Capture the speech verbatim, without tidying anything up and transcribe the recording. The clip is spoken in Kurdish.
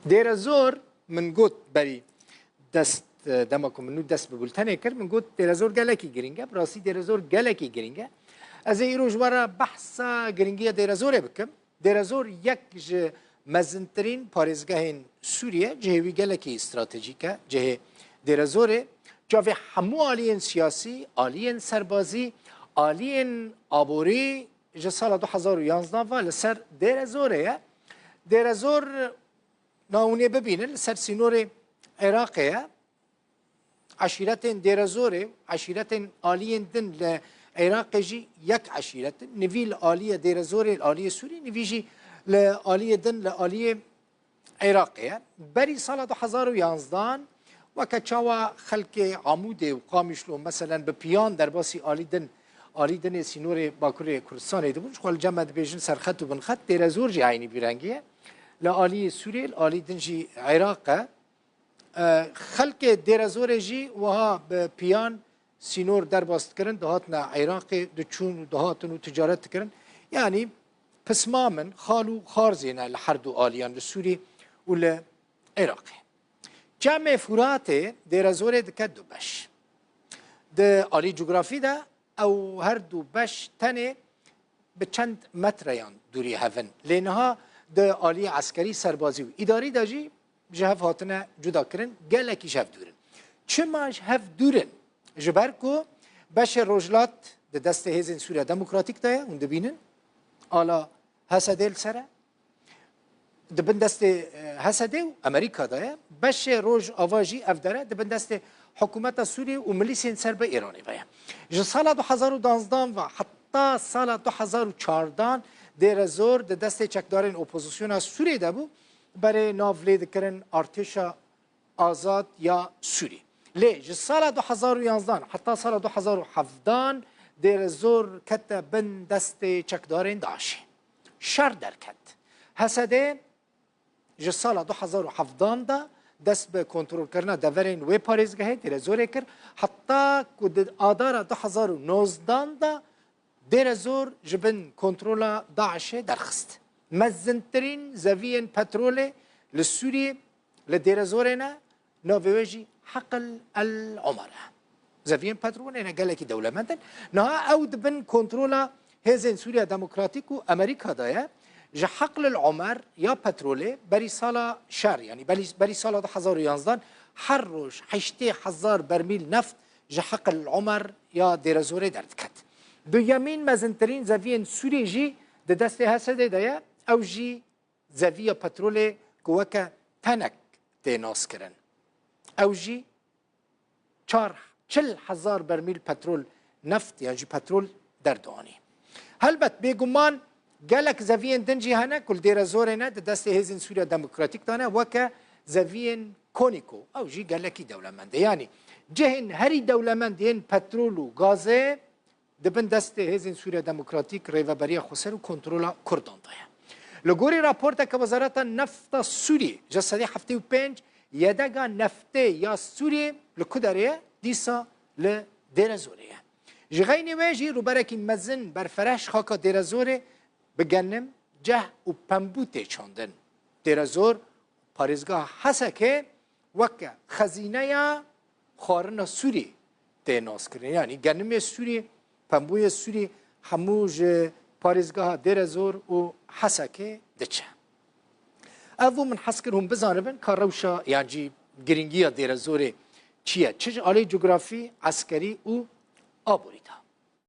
Dêrezor, min got berî dest, dema ku min nû dest bi bultenê kir, min got Dêrezor gelekî girîng e. Bi rastî Dêrezor gelekî girîng e. Ez ê îro ji we re behsa girîngiya Dêrezorê bikim. Dêrezor yek ji mezintirîn parêzgehên Sûrî ye, cihê wî gelekî stratejîk e, cihê Dêrezorê. Çavê hemû aliyên siyasî, aliyên serbazî, aliyên aborî ji sala du hezar û yanzdan ve li ser Dêrezorê ye. Dêrezor na hûnê bibînin, li ser sînorê Iraqê ye. Eşîretên Dêrezorê û eşîretên aliyên din li Iraqê jî yek eşîret in. Nivî li aliyê Dêrezorê, li aliyê Sûrî, nivî jî li aliyê din, li aliyê Iraqê ye. Berî sala du hezar û yanzdan, weke çawa xelkê Amûdê û Qamîşlo, meselen, bi piyan derbasî alî din, alî dinê sînorê Bakurê Kurdistanê dibûn, ji xwe li cem me dibêjin serxet û binxet, Dêrezor jî eynî vî rengî ye. Li aliyê Sûriyê, li alî din jî Iraq e. E, xelkê Dêrezorê jî wiha bi piyan sînor derbas dikirin, dihatine Iraqê, diçûn û dihatin û ticaret dikirin. Yanî pismam in, xal û xarzê ne li her du aliyan, li Sûrî û li Iraqê. Çemê Furatê Dêrezorê dike du beş. Di alî cografî de ew her du beş tenê bi çend metreyan dûrî hev in. Lê niha di aliyê eskerî, serbazî û îdarî de jî ji hev hatine cuda kirin, gelekî ji hev dûr in. Çima ji hev dûr in? Ji ber ku beşê rojhilat di destê Hêzên Sûriya Demokratîk de ye, hûn dibînin, ala H S D li ser e. Di bin destê, e, H S D û Amerîka de ye. Beşê Rojava jî ev der e, di bin destê hikûmeta Sûriyê û milîsên ser bi Îranê ve ye. Ji sala du hezar û danzdan ve heta sala du hezar û çardan Dêrezor di destê çekdarên opozisyona Sûriyê de bû. Berê nav lê dikirin artêşa azad ya Sûrî. Lê ji sala du hezar û yanzdan heta sala du hezar û hevdan Dêrezor kete bin destê çekdarên DAIŞê. Şer derket. H S D ji sala du hezar û hevdan de dest bi kontrolkirina deverên wê parêzgehê Dêrezorê kir, heta ku di adara du hezar û nozdan de Dêrezor ji bin kontrola DAIŞê derxist. Mezintirîn zeviyên petrolê li Sûriyê li Dêrezorê ne, navê wê jî Heqil El Omer e. Zeviyên petrolê ne gelekî dewlemend in. Niha ew di bin kontrola Hêzên Sûriya Demokratîk û Amerîka de ye. Ji Heqil El Omer ya petrolê berî sala şer, yanî berî, berî sala du hezar û yanzdan her roj heştê hezar bermîl neft ji Heqil El Omer ya Dêrezorê derdiket. Duyemîn mezintirîn zeviyên Sûriyê jî di destê H S D de ye. Ew jî zeviya petrolê ku weke tenek tê naskirin. Ew jî çar, çil hezar bermîl petrol, neft yan jî petrol derdianî. Helbet, bêguman gelek zeviyên din jî hene ku li Dêrezorê ne, di destê Hêzên Sûriya Demokratîk de ne, weke zeviyên Konîko. Ew jî gelekî dewlemend e. Yanî cihên herî dewlemend yên petrol û gazê di bin destê Hêzên Sûriya Demokratîk, Rêveberiya Xweser û kontrola Kurdan de ye. Li gorî raporteke Wezareta Nefta Sûrî, ji sedî heftê û pênc yedega neftê ya Sûrî li ku derê ye? Dîsa li Dêrezorê ye. Ji xeynî wê jî rûberekî mezin berfereh ji xaka Dêrezorê bi genim, ceh û pembû tê çandin. Dêrezor, parêzgeha Hesekê weke xezîneya xwarina Sûrî tê naskirin. Yanî genimê Sûrî, pembûyê Sûrî hemû ji parêzgeha Dêrezor û Hesekê diçe. Ev bû, min hez kir hûn bizanibin ka rewşa yan jî girîngiya Dêrezorê çi ye? Çi ji alî cografî, eskerî û aborî de.